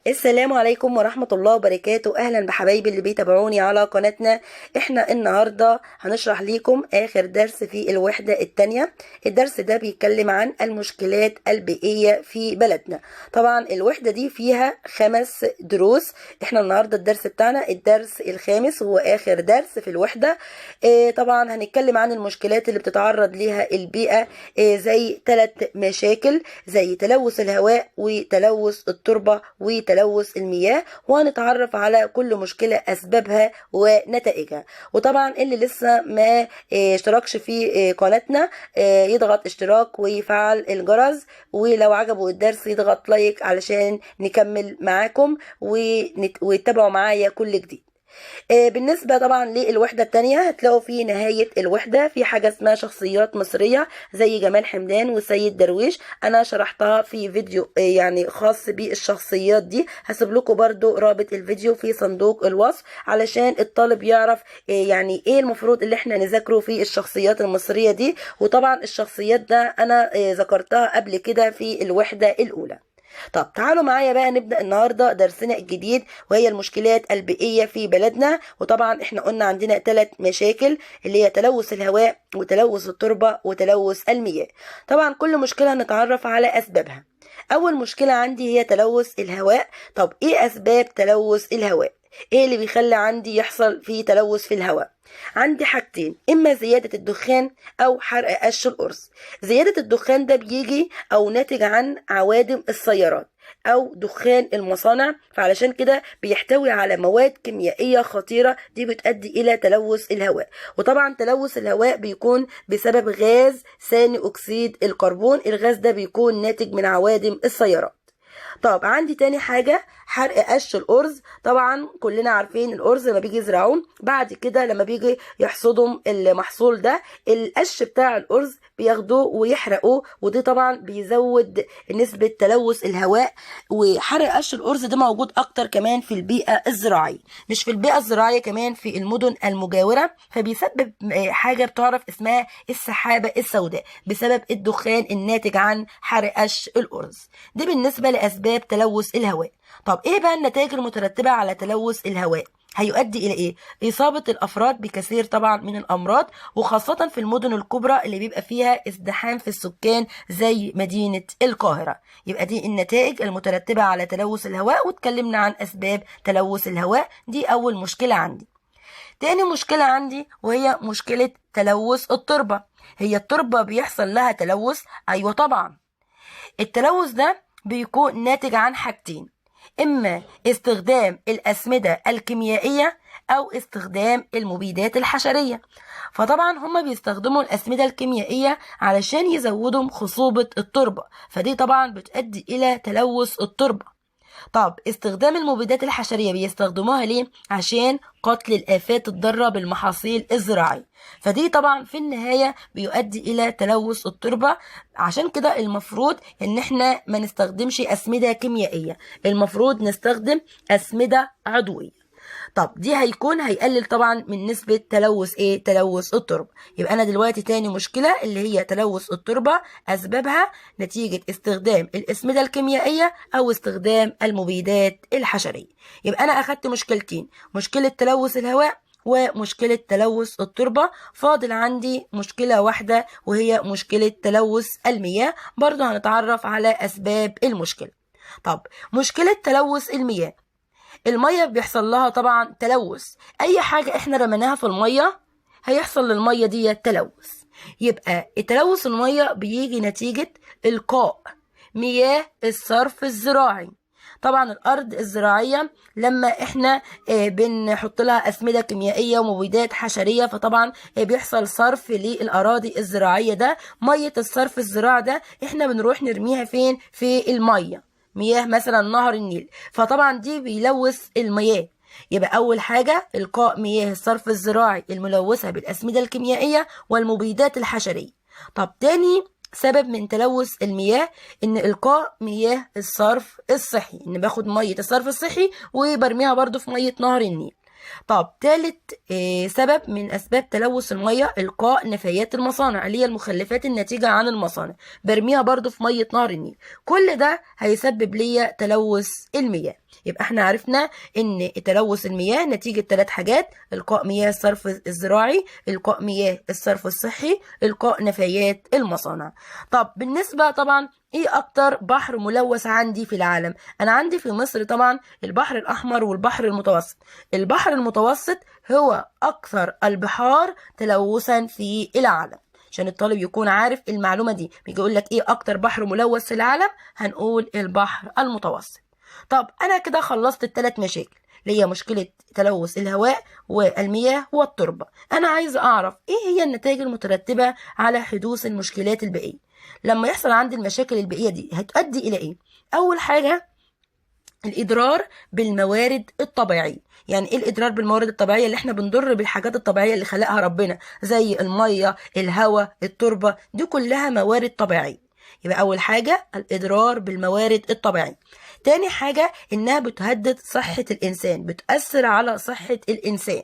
السلام عليكم ورحمة الله وبركاته. أهلا بحبايبي اللي بيتابعوني على قناتنا. احنا النهاردة هنشرح لكم آخر درس في الوحدة التانية. الدرس ده بيتكلم عن المشكلات البيئية في بلدنا. طبعا الوحدة دي فيها 5 دروس. احنا النهاردة الدرس بتاعنا الدرس الخامس، وهو آخر درس في الوحدة. اه طبعا هنتكلم عن المشكلات اللي بتتعرض ليها البيئة، زي 3 مشاكل، زي تلوث الهواء وتلوث التربة وتلوث المياه، وهنتعرف على كل مشكلة أسبابها ونتائجها. وطبعا اللي لسه ما اشتركش في قناتنا يضغط اشتراك ويفعل الجرس، ولو عجبه الدرس يضغط لايك علشان نكمل معاكم ويتابعوا معايا كل جديد. بالنسبة طبعا للوحدة التانية هتلاقوا في نهاية الوحدة في حاجة اسمها شخصيات مصرية زي جمال حمدان والسيد درويش. أنا شرحتها في فيديو يعني خاص بالشخصيات دي، هسيب لكم برضو رابط الفيديو في صندوق الوصف علشان الطالب يعرف يعني ايه المفروض اللي احنا نذاكره في الشخصيات المصرية دي. وطبعا الشخصيات ده أنا ذكرتها قبل كده في الوحدة الأولى. طب تعالوا معايا بقى نبدأ النهاردة درسنا الجديد، وهي المشكلات البيئية في بلدنا. وطبعا احنا قلنا عندنا 3 مشاكل اللي هي تلوث الهواء وتلوث التربة وتلوث المياه. طبعا كل مشكلة نتعرف على أسبابها. أول مشكلة عندي هي تلوث الهواء. طب ايه أسباب تلوث الهواء؟ ايه اللي بيخلي عندي يحصل فيه تلوث في الهواء؟ عندي حاجتين، اما زيادة الدخان او حرق قش القرص. زيادة الدخان ده بيجي او ناتج عن عوادم السيارات او دخان المصانع، فعلشان كده بيحتوي على مواد كيميائية خطيرة، دي بتؤدي الى تلوث الهواء. وطبعا تلوث الهواء بيكون بسبب غاز ثاني اكسيد الكربون، الغاز ده بيكون ناتج من عوادم السيارات. طب عندي تاني حاجة حرق قش الأرز. طبعا كلنا عارفين الأرز لما بيجي يزرعوه بعد كده لما بيجي يحصدوا المحصول ده القش بتاع الأرز بياخدوه ويحرقوه، ودي طبعا بيزود نسبة تلوث الهواء. وحرق قش الأرز ده موجود أكتر كمان في البيئة الزراعية، مش في البيئة الزراعية كمان في المدن المجاورة، فبيسبب حاجة بتعرف اسمها السحابة السوداء بسبب الدخان الناتج عن حرق قش الأرز. دي بالنسبة لأسباب تلوث الهواء. طب ايه بقى النتائج المترتبة على تلوث الهواء؟ هيؤدي الى ايه؟ اصابة الافراد بكثير طبعا من الامراض، وخاصة في المدن الكبرى اللي بيبقى فيها ازدحام في السكان زي مدينة القاهرة. يبقى دي النتائج المترتبة على تلوث الهواء، واتكلمنا عن اسباب تلوث الهواء. دي اول مشكلة عندي. تاني مشكلة عندي وهي مشكلة تلوث التربة. هي التربة بيحصل لها تلوث؟ ايوه طبعا. التلوث ده بيكون ناتج عن حاجتين، إما استخدام الأسمدة الكيميائية أو استخدام المبيدات الحشرية. فطبعا هما بيستخدموا الأسمدة الكيميائية علشان يزودوا خصوبة التربة، فدي طبعا بتؤدي إلى تلوث التربة. طب استخدام المبيدات الحشرية بيستخدموها ليه؟ عشان قتل الآفات الضارة بالمحاصيل الزراعية، فدي طبعا في النهاية بيؤدي إلى تلوث التربة. عشان كده المفروض إن احنا ما نستخدمش أسمدة كيميائية، المفروض نستخدم أسمدة عضوية. طب دي هيقلل طبعا من نسبة تلوث ايه؟ تلوث التربة. يبقى انا دلوقتي تاني مشكلة اللي هي تلوث التربة اسبابها نتيجة استخدام الاسمدة الكيميائية او استخدام المبيدات الحشرية. يبقى انا اخدت مشكلتين، مشكلة تلوث الهواء ومشكلة تلوث التربة. فاضل عندي مشكلة واحدة وهي مشكلة تلوث المياه، برضو هنتعرف على اسباب المشكلة. طب مشكلة تلوث المياه، المية بيحصل لها طبعا تلوث. اي حاجة احنا رميناها في المية هيحصل للمية دي تلوث. يبقى تلوث المية بيجي نتيجة إلقاء مياه الصرف الزراعي. طبعا الأرض الزراعية لما احنا بنحط لها أسمدة كيميائية ومبيدات حشرية، فطبعا بيحصل صرف للأراضي الزراعية. ده مية الصرف الزراعي ده احنا بنروح نرميها فين؟ في المية، مياه مثلا نهر النيل، فطبعا دي بيلوث المياه. يبقى أول حاجة إلقاء مياه الصرف الزراعي الملوثة بالأسمدة الكيميائية والمبيدات الحشرية. طب تاني سبب من تلوث المياه إن إلقاء مياه الصرف الصحي، إن باخد مية الصرف الصحي وبرميها برضو في مية نهر النيل. طب تالت سبب من أسباب تلوث المية إلقاء نفايات المصانع، اللي هي المخلفات الناتجة عن المصانع، برميها برضو في مية نهر النيل. كل ده هيسبب ليا تلوث المياه. يبقى احنا عرفنا ان تلوث المياه نتيجة 3 حاجات: إلقاء مياه الصرف الزراعي، إلقاء مياه الصرف الصحي، إلقاء نفايات المصانع. طب بالنسبة طبعا ايه اكتر بحر ملوث عندي في العالم؟ انا عندي في مصر طبعا البحر الاحمر والبحر المتوسط. البحر المتوسط هو اكثر البحار تلوثا في العالم، عشان الطالب يكون عارف المعلومة دي. بيجي يقول لك ايه اكتر بحر ملوث في العالم، هنقول البحر المتوسط. طب انا كده خلصت ال3 مشاكل اللي هي مشكلة تلوث الهواء والمياه والتربة. انا عايز اعرف ايه هي النتائج المترتبة على حدوث المشكلات البيئية. لما يحصل عندي المشاكل البيئية دي هتؤدي الى ايه؟ اول حاجة الإضرار بالموارد الطبيعية. يعني إيه الإضرار بالموارد الطبيعية؟ اللي إحنا بنضر بالحاجات الطبيعية اللي خلقها ربنا، زي المية، الهواء، التربة، دي كلها موارد طبيعية. يبقى أول حاجة الإضرار بالموارد الطبيعية. تاني حاجة إنها بتهدد صحة الإنسان، بتأثر على صحة الإنسان.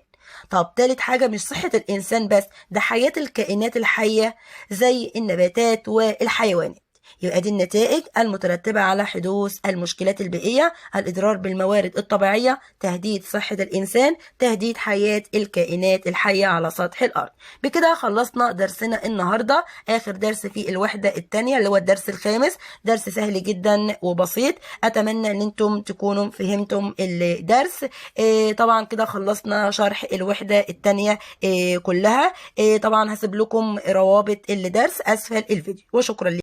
طب تالت حاجة مش صحة الإنسان بس، ده حياة الكائنات الحية زي النباتات والحيوانات. يبقى دي النتائج المترتبة على حدوث المشكلات البيئية: الإضرار بالموارد الطبيعية، تهديد صحة الإنسان، تهديد حياة الكائنات الحية على سطح الأرض. بكده خلصنا درسنا النهاردة، آخر درس في الوحدة الثانية اللي هو الدرس الخامس. درس سهل جدا وبسيط، أتمنى أن أنتم تكونوا فهمتم الدرس. طبعا كده خلصنا شرح الوحدة الثانية كلها. طبعا هسيب لكم روابط الدرس أسفل الفيديو، وشكرا لكم.